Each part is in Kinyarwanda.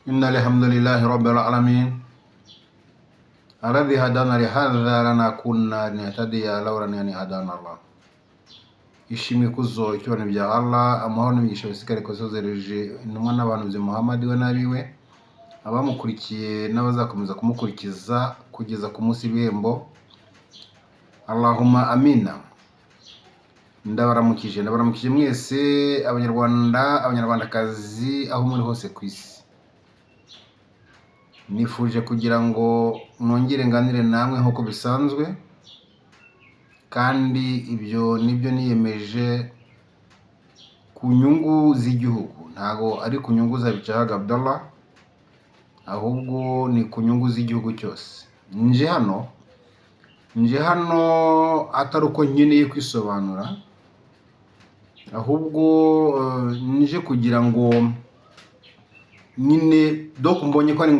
إن الحمد لله رب العالمين الذي هدانا لهذا لنا كنا لنهتدي لولا أن هدانا الله. Ishimwe, ikuzo, icyubahiro bya Allah, amahoro n'imigisha bisigare kusozereje intumwa n'abantu Muhammad, we n'abiwe, abamukurikiye n'abazakomeza kumukurikiza kugeza ku munsi w'ibihembo. Allahumma amina. Ndabaramukije, ndabaramukije mwese, Abanyarwanda, Abanyarwandakazi, aho muri hose ku isi. Nifuje kugira ngo nongere nganire namwe nk'uko bisanzwe, kandi ibyo nibyo niyemeje ku nyungu z'igihugu. Ntabwo ari ku nyungu za Bicahaga Abdallah, ahubwo ni ku nyungu z'igihugu cyose. Nje hano atari uko nkeneye kwisobanura, ahubwo nje kugira ngo nyine donc mbonye ko ari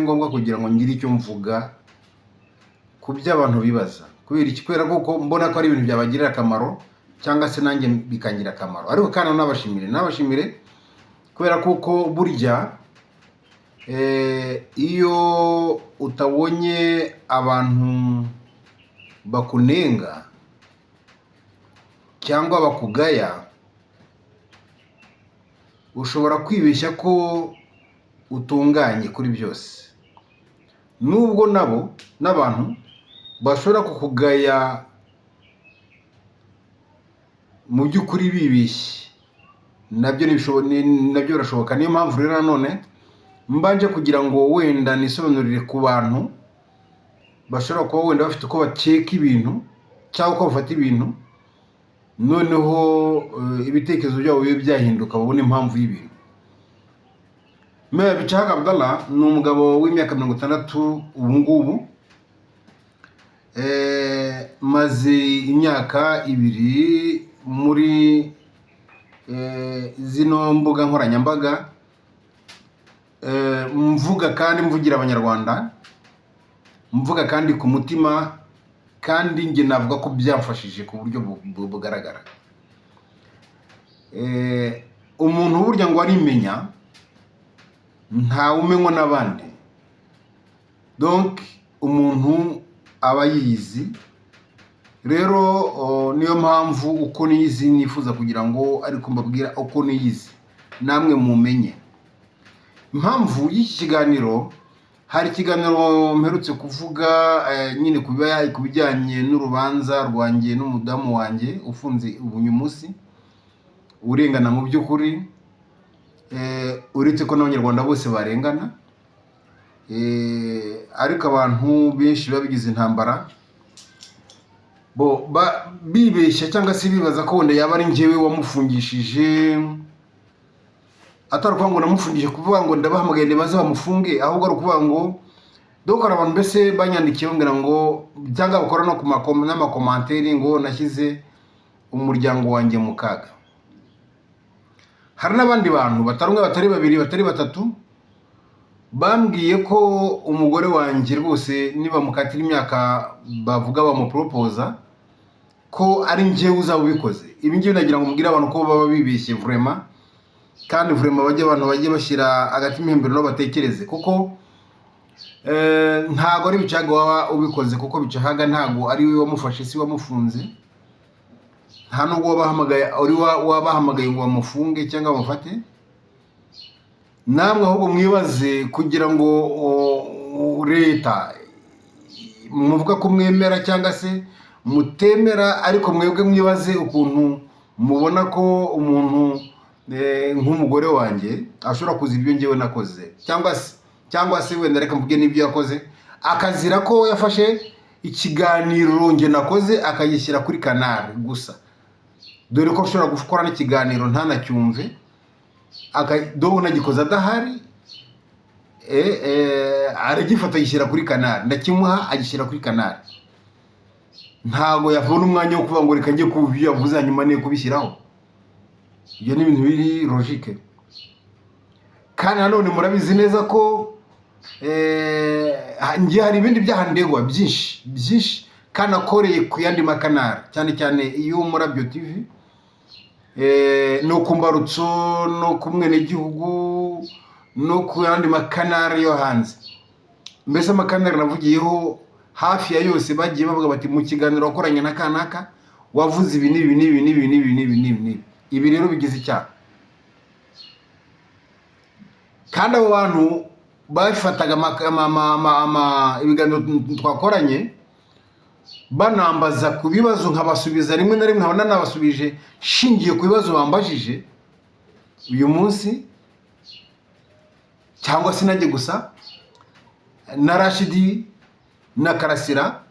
ngombwa kugira ngo ngire icyo mvuga ku byo abantu bibaza. Kubera iki? Kubera kuko mbona ko ari ibintu byabagirira akamaro, cyangwa se nanjye bikangira akamaro. Ariko kandi nabashimire kubera kuko burya iyo utabonye abantu bakunenga cyangwa bakugaya, ushobora kwibeshya ko utunganye kuri byose, nubwo nabo n'abantu bashobora kukugaya mu by'ukuri bibeshye. Nabyo nabyo birashoboka. Niyo mpamvu rero nanone mbanje kugira ngo wenda nisobanurire ku bantu bashobora kuba wenda bafite uko bakeka ibintu cyangwa uko bafata ibintu, noneho ibitekerezo byabo bibe byahinduka, babone impamvu y'ibintu. Meya Bicahaga Abdallah ni umugabo w'imyaka 60 ubu ngubu. Maze imyaka 2 muri zino mbuga nkoranyambaga, mvuga kandi mvugira Abanyarwanda, mvuga kandi ku mutima, kandi njye navuga ko byamfashije ku buryo bugaragara. Umuntu burya ngo arimenya, ntawe umenywa n'abandi. Donc umuntu aba yiyizi. Rero niyo mpamvu uko niyizi nifuza kugira ngo ariko mbabwira uko niyizi, namwe mumenye. Impamvu y'iki kiganiro, hari ikiganiro mperutse kuvuga nyine ku bijyanye n'urubanza rwanjye n'umudamu wanjye ufunze ubu uyu munsi, urengana mu by'ukuri, uretse ko n'Abanyarwanda bose barengana, ariko abantu benshi babigize intambara, bo bibeshya cyangwa se bibaza ko wenda yaba ari njyewe wamufungishije. Atari ukuvuga ngo namufungishije kuvuga ngo ndabahamagaye baze bamufunge, ahubwo ari ukuvuga ngo donc hari abantu mbese banyandikiye bambwira ngo, cyangwa bakora no ku n'amacommentaires, ngo nashyize umuryango wanjye mu kaga. Hari n'abandi bantu batari umwe, batari babiri, batari batatu, bambwiye ko umugore wanjye rwose nibamukatira imyaka bavuga bamuporopoza, ko ari njyewe uzaba ubikoze. Ibi ngibi nagira ngo mbwire abantu ko baba bibeshye vraiment, kandi vraiment bajye, abantu bajye bashyira agati impembero nabo batekereze, kuko ntago ari Bicahaga waba ubikoze, kuko Bicahaga ntago ari we wamufashe, si wamufunze. Nta nubwo wabahamagaye, uri wabahamagaye ngo bamufunge cyangwa bamufate. Namwe ahubwo mwibaze kugira ngo leta muvuga ko mwemera cyangwa se mutemera, ariko mwebwe mwibaze ukuntu mubona ko umuntu nk'umugore wanjye ashobora kuza ibyo ngewe nakoze, cyangwa se wenda reka mvuge n'ibyo yakoze, akazira ko yafashe ikiganiro nge nakoze akagishyira kuri canal gusa, dore ko ashobora gukora n'ikiganiro ntanacyumve, donc nagikoze adahari, aragifata agishyira kuri canal, ndakimuha agishyira kuri canal. Ntabwo yabona umwanya wo kuvuga ngo reka njye ku byo yavuze hanyuma niyo kubishyiraho. Ibyo ni ibintu biri logique. Kandi nanone murabizi neza ko njye hari ibindi byaha ndegwa byinshi byinshi, kandi akoreye ku yandi macanal, cyane cyane iyo Murabyo TV, no ku Mbarutso, no ku Mwenegihugu, no ku no ku yandi makanari yo hanze. Mbese amakanari navugiyeho hafi ya yose bagiye bavuga bati: "Mu kiganiro wakoranye na kanaka wavuze ibi n'ibi n'ibi n'ibi n'ibi n'ibi n'ibi n'ibi." Ibi rero bigize icyaha, kandi abo bantu bafataga ibiganiro twakoranye banambaza ku bibazo, nkabasubiza, rimwe na rimwe nkaba nanabasubije shingiye ku bibazo bambajije. Uyu munsi, cyangwa se nanjye gusa na Rashidi na Karasira,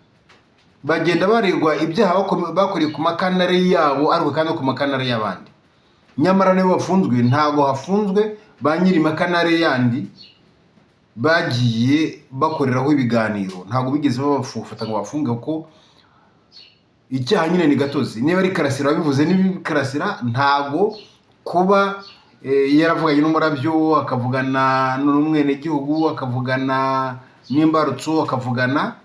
bagenda baregwa ibyaha bakoreye ku makanari yabo, ariko kandi no ku makanari y'abandi. Nyamara nibo bafunzwe, ntabwo hafunzwe ba nyiri makanari yandi bagiye bakoreraho ibiganiro. Ntabwo bigeze babafata ngo bafunge, kuko icyaha nyine ni gatozi. Niba ari Karasira wabivuze, niba Karasira ntabwo kuba yaravuganye n'umurabyo, akavugana n'umwenegihugu, akavugana n'imbarutso, akavugana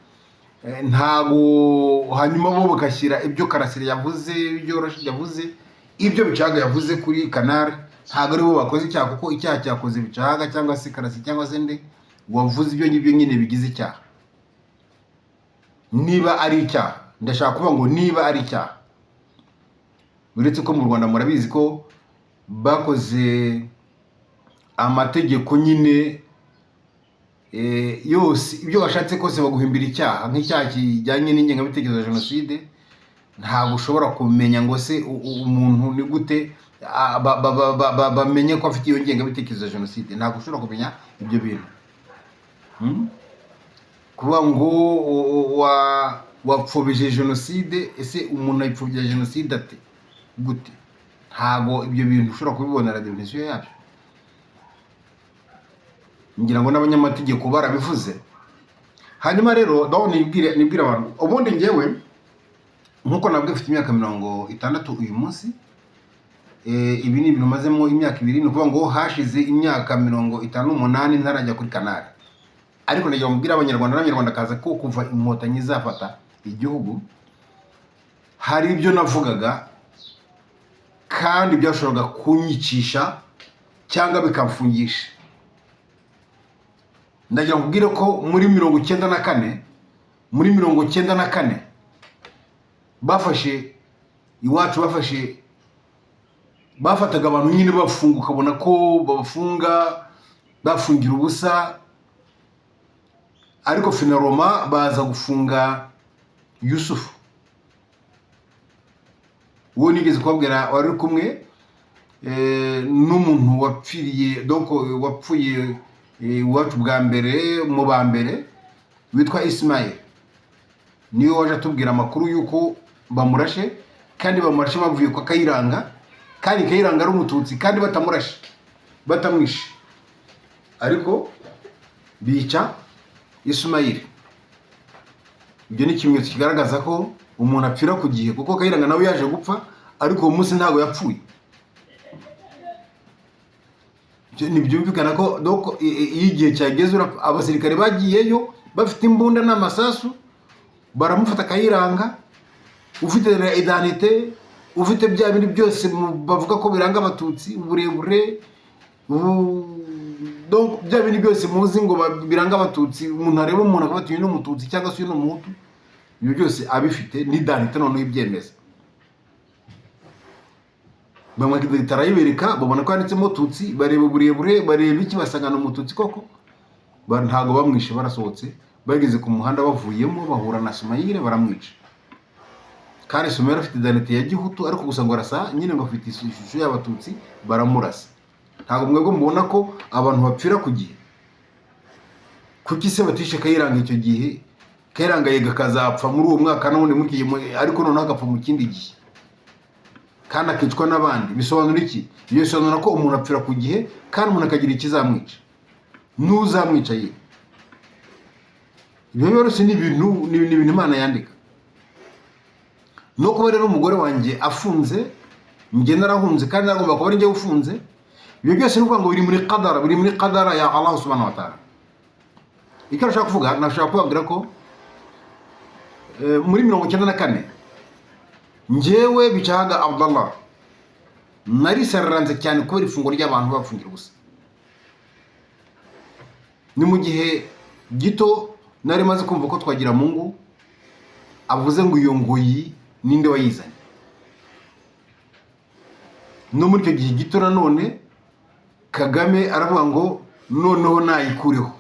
ntabwo hanyuma bo bagashyira ibyo Karasira yavuze, ibyo Rashid yavuze, ibyo Bicahaga yavuze kuri canal, ntabwo ari bo bakoze icyaha, kuko icyaha cyakoze Bicahaga cyangwa se Karasira cyangwa se nde wavuze ibyo ngibyo nyine bigize icyaha. Niba ari icyaha, ndashaka kuvuga ngo niba ari icyaha, uretse ko mu Rwanda murabizi ko bakoze amategeko nyine yose, ibyo washatse kose baguhimbira icyaha, nk'icyaha kijyanye n'ingengabitekerezo ya jenoside. Ntabwo ushobora kumenya ngo se umuntu ni gute bamenye ko afite iyo ngengabitekerezo ya jenoside. Ntabwo ushobora kumenya ibyo bintu. Kuvuga ngo wapfobije jenoside, ese umuntu ayipfobya jenoside ate, gute? Ntabwo ibyo bintu ushobora kubibonera définition yabyo. Ngira ngo n'abanyamategeko barabivuze. Hanyuma rero daho nibwire abantu, ubundi ngewe nkuko nabwo mfite imyaka 60 uyu munsi, ibi ni ibintu mazemo imyaka 2, ni ukuvuga ngo hashize imyaka 58 ntarajya kuri canal. Ariko ndagira ngo mbwire Abanyarwanda n'Abanyarwandakazi ko kuva Inkotanyi zafata igihugu hari ibyo navugaga kandi byashoboraga kunyicisha cyangwa bikamfungisha. Ndagira ngo mbwire ko muri 94, muri 94 bafashe iwacu, bafashe, bafataga abantu nyine bafunga, ukabona ko babafunga bafungira ubusa. Ariko finalement baza gufunga Yusufu, uwo nigeze kubabwira wari uri kumwe n'umuntu wapfiriye, donc wapfuye iwacu bwa mbere mu ba mbere, witwa Ismail. Niwe waje atubwira amakuru y'uko bamurashe, kandi bamurashe bavuye kwa Kayiranga, kandi Kayiranga ari Umututsi, kandi batamurashe, batamwishe, ariko bica Ismail. Ibyo ni ikimenyetso kigaragaza ko umuntu apfira ku gihe, kuko Kayiranga nawe yaje gupfa, ariko uwo munsi ntabwo yapfuye. Ibyo ntibyumvikana ko donc iyo igihe cyageze urapfa. Abasirikare bagiyeyo bafite imbunda n'amasasu, baramufata Kayiranga ufite identité, ufite bya bindi byose bavuga ko biranga Abatutsi, uburebure, donc bya bindi byose muzi ngo biranga Abatutsi, umuntu areba umuntu akavuga ati: "Uyu ni Umututsi" cyangwa se "Uyu ni Umuhutu." Ibyo byose abifite n'identité noneho ibyemeza. Bamwakidagita arayibereka, babona ko yanditsemo Tutsi, bareba uburebure, bareba iki, basanga ni Umututsi koko. Ntabwo bamwishe. Barasohotse, bageze ku muhanda bavuyemo bahura na Sumayire, baramwica. Kandi Sumayire afite identité ya gihutu, ariko gusa ngo arasa nyine, ngo afite ishusho y'Abatutsi, baramurasa. Ntabwo mwebwe mubona ko abantu bapfira ku gihe? Kuki se batishe Kayiranga icyo gihe? Kayiranga yega akazapfa muri uwo mwaka n'ubundi muri iki gihe, ariko noneho agapfa mu kindi gihe kandi akicwa n'abandi. Bisobanura iki? Ibyo bisobanura ko umuntu apfira ku gihe, kandi umuntu akagira ikizamwica n'uzamwica ye. Ibyo byose ni ibintu Imana yandika. No kuba rero umugore wanjye afunze, njye narahunze kandi nagomba kuba ari njye ufunze, ibyo byose ni ukuvuga ngo biri muri qadara, biri muri qadara ya Allah subhanahu wa ta'ala. Icyo nashaka kuvuga, nashaka kubabwira ko muri 94 njyewe Bicahaga Abdallah narisararanze cyane kubera ifunguro ry'abantu bafungira ubusa. Ni mu gihe gito nari maze kumva ko Twagiramungu avuze ngo iyo ngoyi ninde wayizanye. No muri icyo gihe gito nanone Kagame aravuga ngo noneho nayikureho,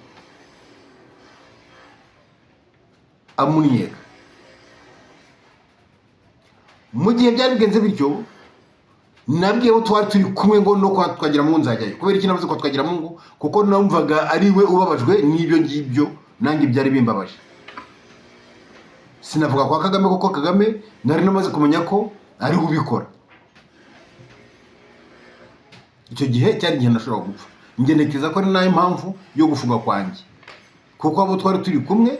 amunnyega. Mu gihe byari bigenze bityo, nabwiye abo twari turi kumwe ngo no kwa Twagiramungu nzajyayo. Kubera iki navuze kwa Twagiramungu? Kuko numvaga ari we ubabajwe n'ibyo ngibyo, nanjye byari bimbabaje. Sinavuga kwa Kagame kuko Kagame nari namaze kumenya ko ari we ubikora. Icyo gihe cyari igihe nashobora gupfa. Njye ntekereza ko ari nayo mpamvu yo gufunga kwanjye, kuko abo twari turi kumwe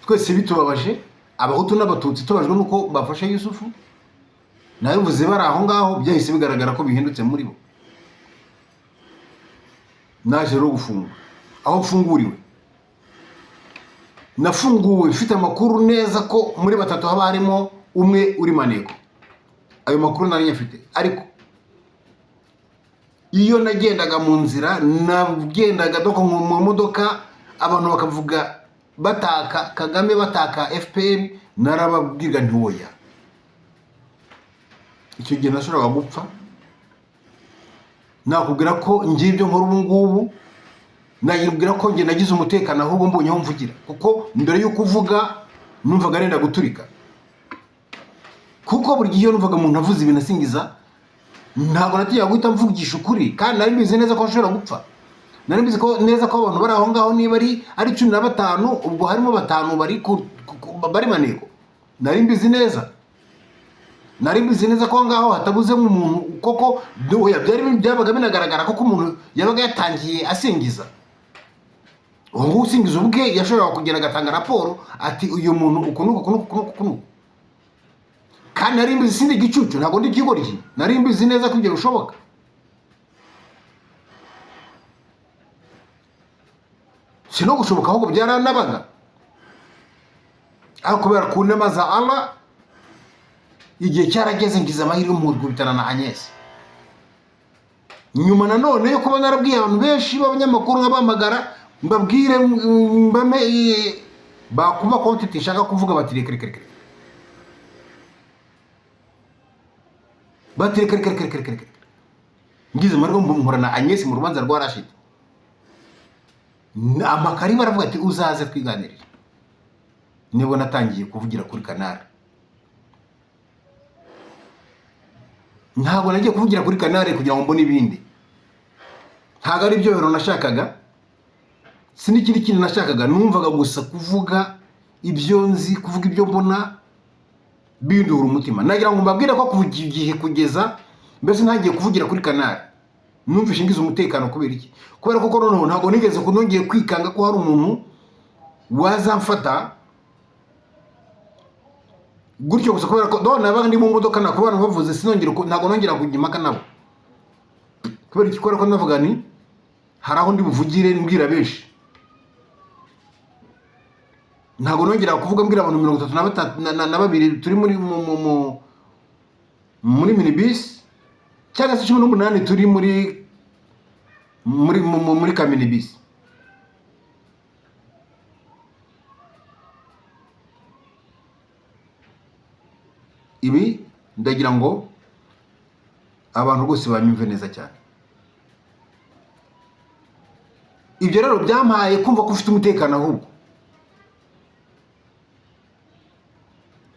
twese bitubabaje, Abahutu n'Abatutsi, tubabajwe n'uko bafashe Yusufu, nabivuze bari aho ngaho, byahise bigaragara ko bihindutse muri bo. Naje rero gufungwa. Aho mfunguriwe, nafunguwe mfite amakuru neza ko muri batatu haba harimo umwe uri maneko. Ayo makuru nari nyafite, ariko iyo nagendaga mu nzira, nagendaga doko mu modoka, abantu bakavuga bataka Kagame, bataka FPR, narababwirwa nti oya. Icyo gihe nashoboraga gupfa. Nakubwira ko ngiye ibyo nkora ubu ngubu, nayibwira ko njye nagize umutekano ahubwo mbonye aho mvugira, kuko mbere y'uko uvuga numvaga arenda guturika. Kuko buri gihe iyo numvaga umuntu avuze ibintu asingiza, ntabwo natinyaga guhita mvugisha ukuri, kandi nari mbizi neza ko nshobora gupfa. Nari mbizi neza ko abantu bari aho ngaho niba ari 15, ubwo harimo 5 bari maneko. Nari mbizi neza, nari mbizi neza ko aho ngaho hatabuze nk'umuntu koko. Oya, byabaga binagaragara ko umuntu yabaga yatangiye asingiza. Uwo nguwo usingiza ubwe yashoboraga kugenda agatanga raporo ati uyu muntu uku n'uku, uku n'uku, uku n'uku, uku n'uku. Kandi nari mbizi, sindi igicucu, ntabwo ndi ikigoryi, nari mbizi neza ko ibyo bishoboka. Si no gushoboka, ahubwo byaranabaga. Ariko kubera ku nema za Allah, igihe cyarageze ngize amahirwe nkubitana na Agnes. Nyuma nanone yo kuba narabwiye abantu benshi b'abanyamakuru nk'abahamagara mbabwire mbame bakuba konti ishaka kuvuga bati reka reka reka, bati reka reka reka reka reka. Ngize amahirwe mpura na Agnes mu rubanza rwa Rashid, amakari baravuga ati uzaze twiganirire. Nibwo natangiye kuvugira kuri Canal. Ntabwo nagiye kuvugira kuri Canal kugira ngo mbone ibindi, ntabwo ari byo bintu nashakaga, si n'ikindi kintu nashakaga. Numvaga gusa kuvuga ibyo nzi, kuvuga ibyo mbona bindura umutima. Nagira ngo mbabwire ko kuva igihe kugeza mbese ntagiye kuvugira kuri Canal, numvishe ngize umutekano. Kubera iki? Kubera ko noneho ntabwo nigeze nongeye kwikanga ko hari umuntu wazamfata gutyo gusa, kubera ko dore nabaga ndi mu modoka nakuba abantu bavuze, sinongere ntabwo nongera kujya impaka nabo. Kubera iki? Kubera ko navuga ni hari aho ndi buvugire mbwira benshi. Ntabwo nongera kuvuga mbwira abantu mirongo itatu na batatu na babiri turi muri minibisi, cyangwa se 18 turi muri ka minibisi. Ibi ndagira ngo abantu bose banyumve neza cyane. Ibyo rero byampaye kumva ko ufite umutekano. Ahubwo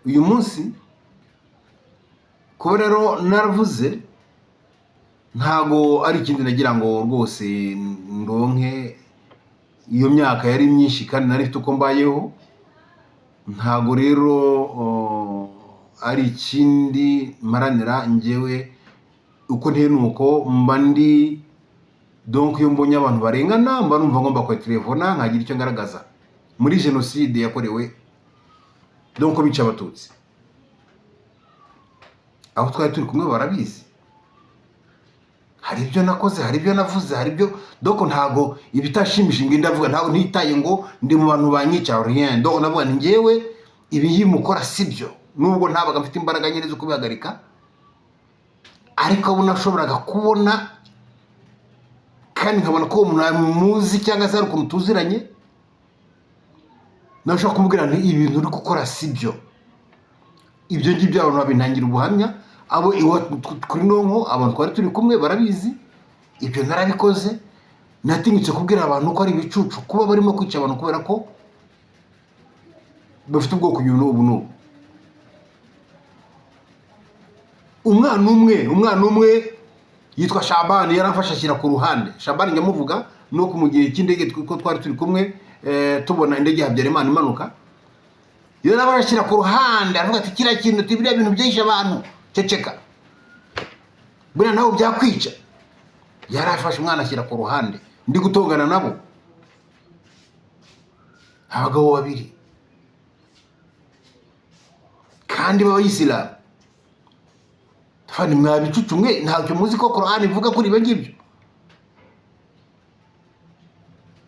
uyu munsi kuba rero naravuze, ntago ari ikindi nagira ngo rwose ndonke. Iyo myaka yari myinshi kandi nari mfite uko mbayeho. Ntago rero ari ikindi mparanira njyewe. Uko nteye nuko mba ndi, donc iyo mbonye abantu barengana mba numva ngomba telefona nkagira icyo ngaragaza. Muri jenoside yakorewe, donc bica Abatutsi, aho twari turi kumwe barabizi, hari ibyo nakoze, hari ibyo navuze, hari ibyo donc ntago ibitashimishije ngo ndavuga, ntago ntitaye ngo ndi mu bantu banyica, rien. Donc navuga nti njyewe ibi ngibi mukora sibyo, nubwo ntabaga mfite imbaraga nyine zo kubihagarika, ariko abo nashoboraga kubona. Kandi nkabona ko uwo muntu amuzi cyangwa se hari ukuntu tuziranye, nawe ushobora kumubwira nti: "Ibintu uri gukora si byo." Ibyo ngibyo abantu babintangira ubuhamya, abo kuri Nonko, abantu twari turi kumwe barabizi. Ibyo narabikoze, natinyutse kubwira abantu ko ari ibicucu kuba barimo kwica abantu kubera ko bafite ubwoko uyu n'ubu n'ubu. Umwana umwe yitwa Shabani, yaramfashe ashyira ku ruhande. Shabani nyamuvuga nuko mu gihe cy'indege ko twari turi kumwe, tubona indege ya Habyarimana imanuka, yarabashe ashyira ku ruhande, aravuga ati: "Kiriya kintu, biriya bintu byishe abantu, ceceka, buriya nawe byakwica." Yarafashe umwana ashyira ku ruhande, ndi gutongana nabo, abagabo babiri kandi b'Abayisilamu. Fani mwabicucu mwe, ntacyo muzi ko Korani ivuga kuri ibyo ngibyo.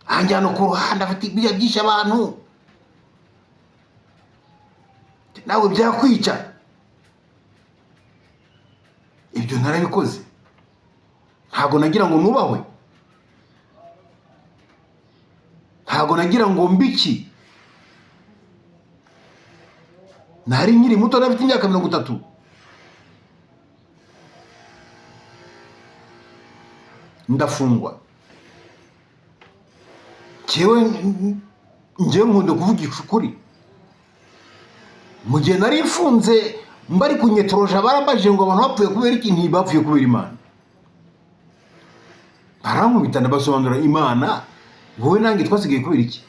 Anjyana ku ruhande, afite biriya byishe abantu, nawe byakwica. Ibyo narabikoze, ntabwo nagira ngo nubahwe, ntabwo nagira ngo mbiki. Nari nkiri muto, nafite imyaka 30. Ndafungwa. Njyewe nkunda kuvugisha ukuri. Mu gihe nari mfunze mbari kunyetoroja, barambajije ngo: "Abantu bapfuye kubera iki?" Ntibapfuye kubera Imana. Barankubita, ndabasobanurira: Imana wowe nanjye twasigaye kubera iki?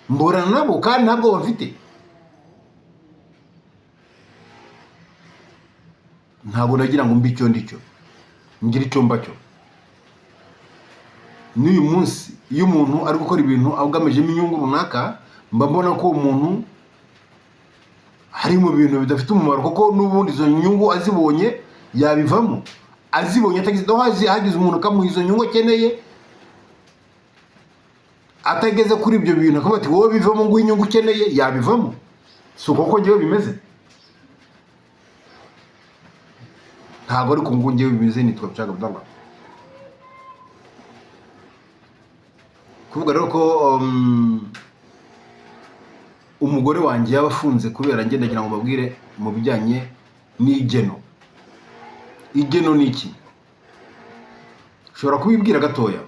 Mburana nabo kandi ntabwo bafite, ntabwo nagira ngo mbe icyo ndicyo, ngire icyo mba cyo. N'uyu munsi iyo umuntu ari gukora ibintu agamijemo inyungu runaka, mba mbona ko uwo muntu ari mu bintu bidafite umumaro, kuko n'ubundi izo nyungu azibonye yabivamo, azibonye atagize aho hagize umuntu ukamuha izo nyungu akeneye atageze kuri ibyo bintu, akavuga ati: "Wowe bivamo, nguhe inyungu ukeneye," yabivamo. Si uko ko njyewe bimeze? Ntabwo ariko ngo njyewe bimeze. Nitwa Bicaga Abdallah. Kuvuga rero ko umugore wanjye yaba afunze kubera njye, ndagira ngo mbabwire mu bijyanye n'igeno. Igeno ni iki? Ushobora kubibwira gatoya.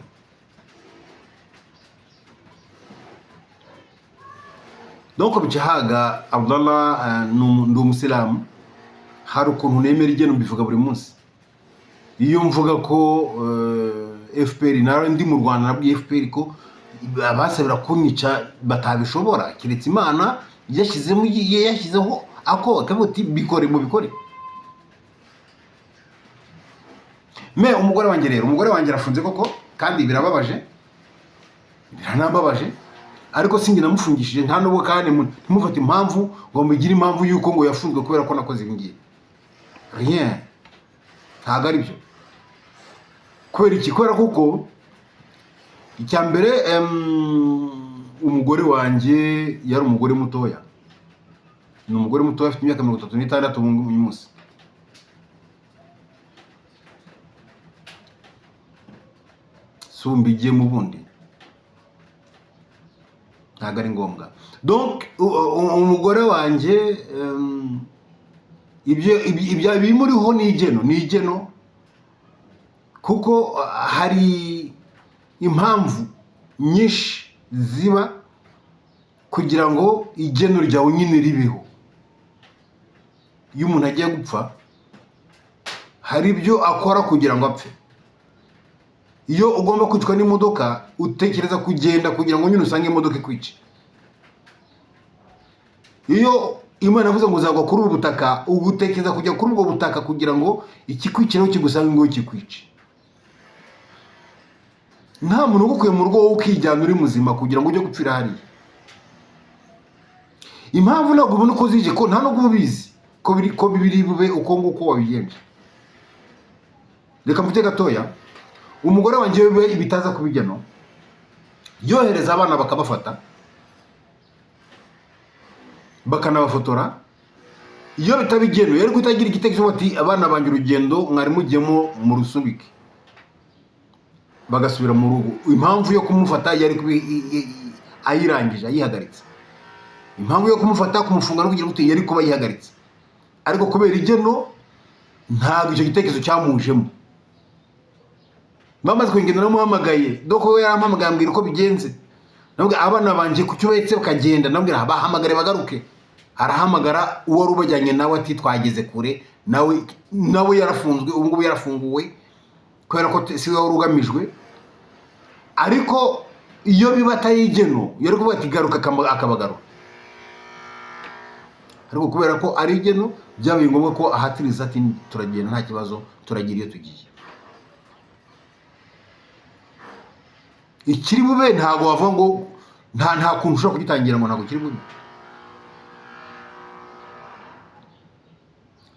Donc Bicahaga Abdallah, ndi umusilamu, hari ukuntu nemera igeno, mbivuga buri munsi. Iyo mvuga ko FPR, nawe ndi mu Rwanda, nabwiye FPR ko abasabira kunyica batabishobora keretse Imana yashyizemo, yashyizeho ako akavuga ati: "Bikore, mubikore." Me umugore wanjye rero, umugore wanjye arafunze koko, kandi birababaje, biranambabaje, ariko sinjye namufungishije. Nta nubwo kandi ntimufate impamvu ngo mugire impamvu y'uko ngo yafunzwe kubera ko nakoze ibi ngibi. Rien, ntabwo ari byo. Kubera iki? Kubera kuko icya mbere, umugore wanjye yari umugore mutoya, ni umugore mutoya, afite imyaka 36 ubu ngubu uyu munsi. Si ubu mbigiyemo ubundi ntabwo ari ngombwa. Donc umugore wanjye, ibyo bimuriho ni igeno, ni igeno, kuko hari impamvu nyinshi ziba kugira ngo igeno ryawe nyine ribeho. Iyo umuntu agiye gupfa, hari ibyo akora kugira ngo apfe. Iyo ugomba kwicwa n'imodoka, utekereza kugenda kugira ngo nyine usange imodoka ikwice. Iyo Imana yavuze ngo uzagwa kuri ubu butaka, ugutekereza kujya kuri ubwo butaka kugira ngo ikikwiciraho kigusange ngo kikwice. Nta muntu ugukuye mu rugo wowe ukijyana uri muzima kugira ngo ujye gupfira hariya. Impamvu ntabwo ubona uko zije, ko nta nubwo uba ubizi ko biri bube uko nguko wabigenje. Reka mvuge gatoya. Umugore wanjye we ibitaza kubigeno, yohereza abana bakabafata bakanabafotora. Iyo bitaba igeno, yari guhita agira igitekerezo ati: "Abana banjye, urugendo mwari mugiyemo mu rusubike." Bagasubira mu rugo. Impamvu yo kumufata yari kuba ayirangije, ayihagaritse. Impamvu yo kumufata, kumufunga no kugira gute yari kuba ayihagaritse, ariko kubera igeno ntabwo icyo gitekerezo cyamujemo. Bamaze kugenda namuhamagaye, doko we yarampamagaye ambwira uko bigenze. Namubwira abana banje kuki uretse bakagenda, namubwira bahamagare bagaruke. Arahamagara uwari ubajyanye nawe ati twageze kure. Nawe yarafunzwe, ubu ngubu yarafunguwe kubera ko si we wari ugamijwe. Ariko iyo biba atari igeno yari kuvuga ati garuka, akabagarura. Ariko kubera ko ari igeno, byabaye ngombwa ko ahatiriza ati turagenda, nta kibazo, turagira iyo tugiye. Ikiri bube ntabwo wavuga ngo nta kuntu ushobora kugitangira ngo ntabwo kiri bube,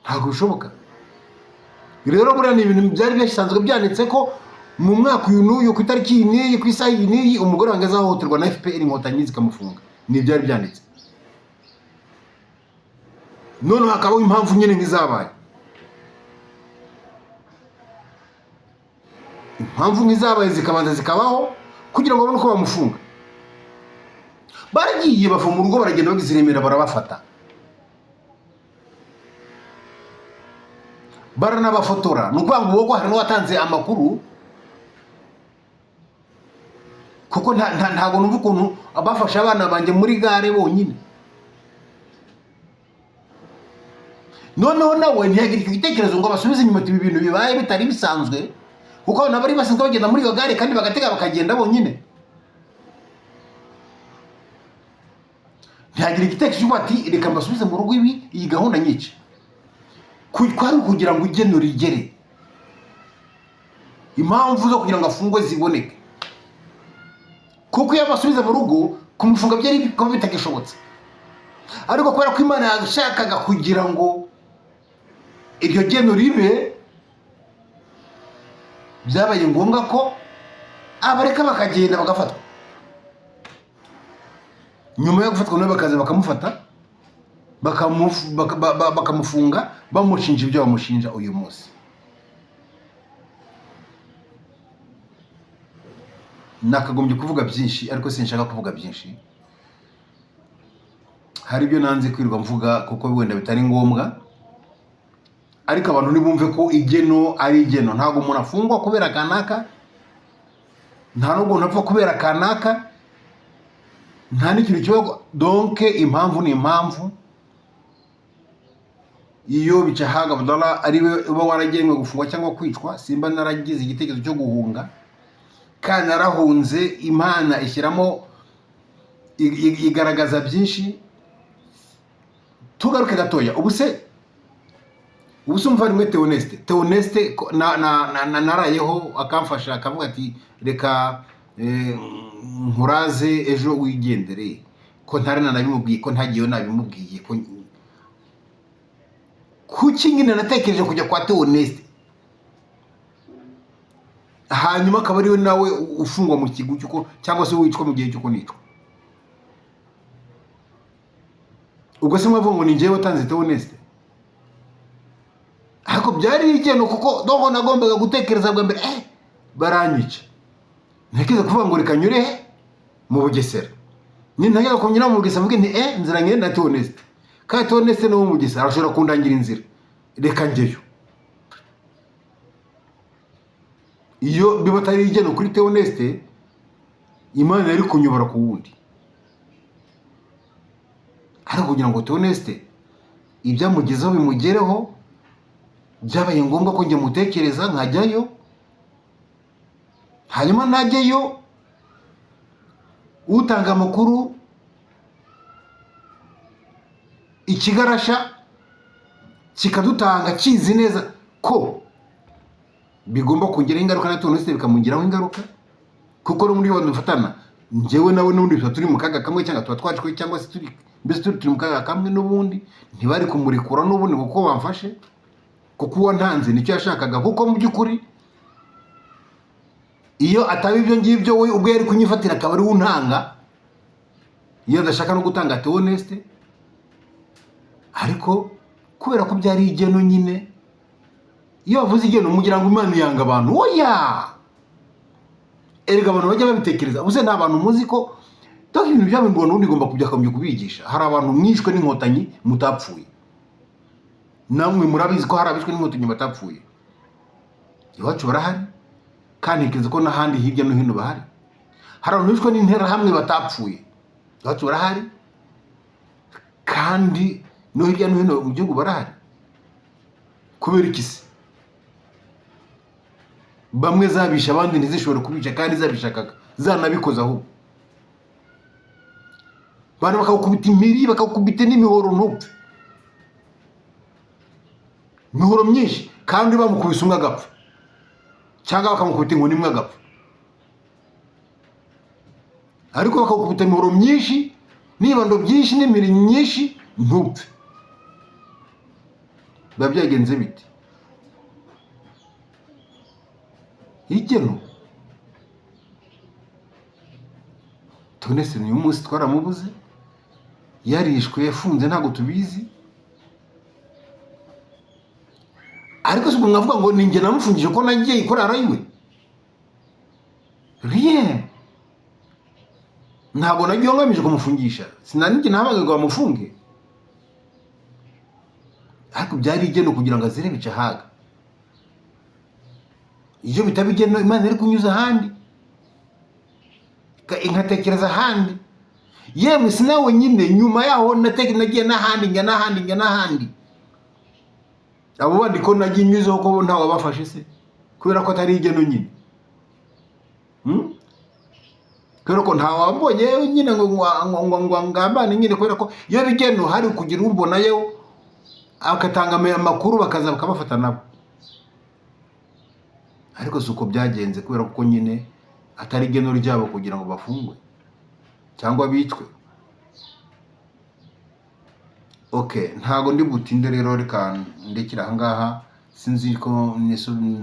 ntabwo bishoboka. Rero buriya ni ibintu byari bisanzwe byanditse ko mu mwaka uyu n'uyu, ku itariki iyi n'iyi, ku isaha iyi n'iyi, umugore wanjye azahohoterwa na FPR Inkotanyi zikamufunga. Ni ibyari byanditse. Noneho hakabaho impamvu nyine nk'izabaye, impamvu nk'izabaye zikabanza zikabaho kugira ngo babone uko bamufunga. Baragiye bava mu rugo baragenda, bageze i Remera barabafata, baranabafotora. Ni ukuvuga ngo wowe hari n'uwatanze amakuru, kuko ntabwo numva ukuntu bafashe abana banjye muri gare bonyine. Noneho nawe ntiyagira icyo gitekerezo ngo abasubize inyuma ati ibi bintu bibaye bitari bisanzwe, kuko abantu bari basanzwe bagenda muri iyo gare kandi bagatega bakagenda bonyine. Ntiyagira igitekerezo cy'uko ati reka mbasubize mu rugo, ibi iyi gahunda nyice. Kwari ukugira ngo igenura igere, impamvu zo kugira ngo afungwe ziboneke, kuko iyo abasubiza mu rugo kumufunga byari kuba bitagishobotse. Ariko kubera ko Imana yashakaga kugira ngo iryo geno ribe, byabaye ngombwa ko abareka bakagenda bagafatwa. Nyuma yo gufatwa nawe bakaza bakamufata, bakamufunga, bamushinja ibyo bamushinja uyu munsi. Nakagombye kuvuga byinshi ariko sinshaka kuvuga byinshi. Hari ibyo nanze kwirirwa mvuga kuko wenda bitari ngombwa, ariko abantu ntibumve ko igeno ari igeno. Ntabwo umuntu afungwa kubera kanaka, nta n'ubwo umuntu apfa kubera kanaka, nta n'ikintu kiba donke. Impamvu ni impamvu. Iyo Bicahaga Abdallah ari we uba waragenwe gufungwa cyangwa kwicwa, simba naragize igitekerezo cyo guhunga, kandi narahunze. Imana ishyiramo igaragaza byinshi. Tugaruke gatoya. Ubu se umuvandimwe Theoneste narayeho akamfasha, akavuga ati reka nkuraze ejo wigendere, ko ntari nanabimubwiye, ko ntagiyeyo nabimubwiye, ko kuki nyine natekereje kujya kwa Theoneste, hanyuma akaba ariwe nawe ufungwa mu kigo cy'uko cyangwa se wicwa mu gihe cy'uko nicwa. Ubwo se mwavuga ngo ni njyewe watanze Theoneste? Ariko byari igeno, kuko doho nagombaga gutekereza bwa mbere, baranyica, ntekereza kuvuga ngo reka nyure he mu Bugesera. Nintangira kunyura mu Bugesera mvuge nti nzira ngende na Theoneste, kandi Theoneste ni uwo mu Bugesera, arashobora kundangira inzira, reka njyeyo. Iyo biba atari igeno kuri Theoneste, Imana yari kunyobora ku wundi. Ariko kugira ngo Theoneste ibyamugezeho bimugereho, byabaye ngombwa ko njye mutekereza nkajyayo, hanyuma najyayo utanga amakuru ikigarasha kikadutanga kizi neza ko bigomba kongeraho ingaruka na Theoneste bikamugiraho ingaruka, kuko no muri iyo dufatana njyewe nawe n'ubundi tuba turi mu kaga kamwe, cyangwa tuba twacwe, cyangwa se turi mbese turi mu kaga kamwe. N'ubundi ntibari kumurekura n'ubundi kuko bamfashe, kuko uwo ntanze nicyo yashakaga. Kuko mu by'ukuri iyo ataba ibyo ngibyo, we ubwo yari kunyifatira akaba ari we untanga, iyo adashaka no gutanga Theoneste. Ariko kubera ko byari igeno nyine, iyo bavuze igeno mugira ngo Imana yanga abantu. Oya, Erega abantu bajya babitekereza ubuse nta bantu muzi ko donc ibintu byabo mbona ubundi igomba kujya kubigisha. Hari abantu mwishwe n'Inkotanyi mutapfuye. Namwe murabizi ko hari abishwe n'Inkotanyi batapfuye. Iwacu barahari, kandi ntekereza ko n'ahandi hirya no hino bahari. Hari abantu bishwe n'Interahamwe batapfuye. Iwacu barahari, kandi no hirya no hino mu gihugu barahari. Kubera iki se bamwe zabisha, abandi ntizishobore kubica, kandi zabishakaga, zanabikoze? Ahubwo abantu bakagukubita impiri, bakagukubita n'imihoro, ntupfe, imihoro myinshi, kandi bamukubise umwe agapfa, cyangwa bakamukubita inkoni imwe agapfa, ariko bakagukubita imihoro myinshi n'ibibando byinshi n'impiri myinshi, ntupfe? Biba byagenze bite? Igeno Tonese uyu munsi twaramubuze, yarishwe, yafunze, ntabwo tubizi. Ariko si ubwo mwavuga ngo ni njye namufungije ko nagiye kurara iwe? Rien, ntabwo nagiye ngamije kumufungisha, sinanijye nahamagaye ngo bamufunge, ariko byari igeno kugira ngo azire Bicahaga. Iyo bitaba igeno, Imana iri kunyuza ahandi, nkatekereza ahandi. Yemwe si nawe nyine, nyuma yaho nagiye n'ahandi, njya n'ahandi, njya n'ahandi. Abo bandi ko nagiye nyuzeho, ko ntawe wabafashe se? Kubera ko atari igeno nyine. Kubera ko ntawe wambonye nyine ngo ngambane nyine, kubera ko iyo bigeno hari kugira umbonayo agatanga amakuru, bakaza bakabafata nabo. Ariko si uko byagenze, kubera ko nyine atari igeno ryabo kugira ngo bafungwe cyangwa bicwe. Okay, ntago ndi butinde rero, reka ndekere ahangaha. Sinzi ko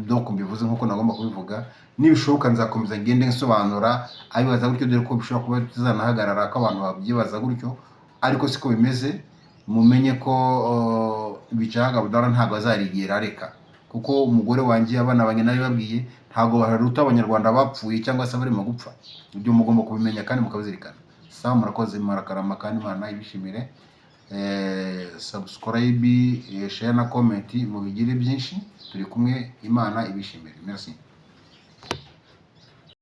donc mbivuze nkuko nagomba kubivuga. Nibishoboka nzakomeza ngende nsobanura abibaza gutyo, dore ko bishobora kuba bizanahagarara ko abantu babyibaza gutyo, ariko siko bimeze. Mumenye ko Bicahaga Abdallah ntabwo azarigera areka, kuko umugore wanjye, abana banjye, nabibabwiye, ntabwo baruta Abanyarwanda bapfuye cyangwa se barimo gupfa. Ibyo mugomba kubimenya kandi mukabizirikana. Sawa, murakoze, murakarama, kandi Imana ibishimire. Subscribe, share na comment, mubigire byinshi. Turi kumwe, Imana ibishimire. Merci.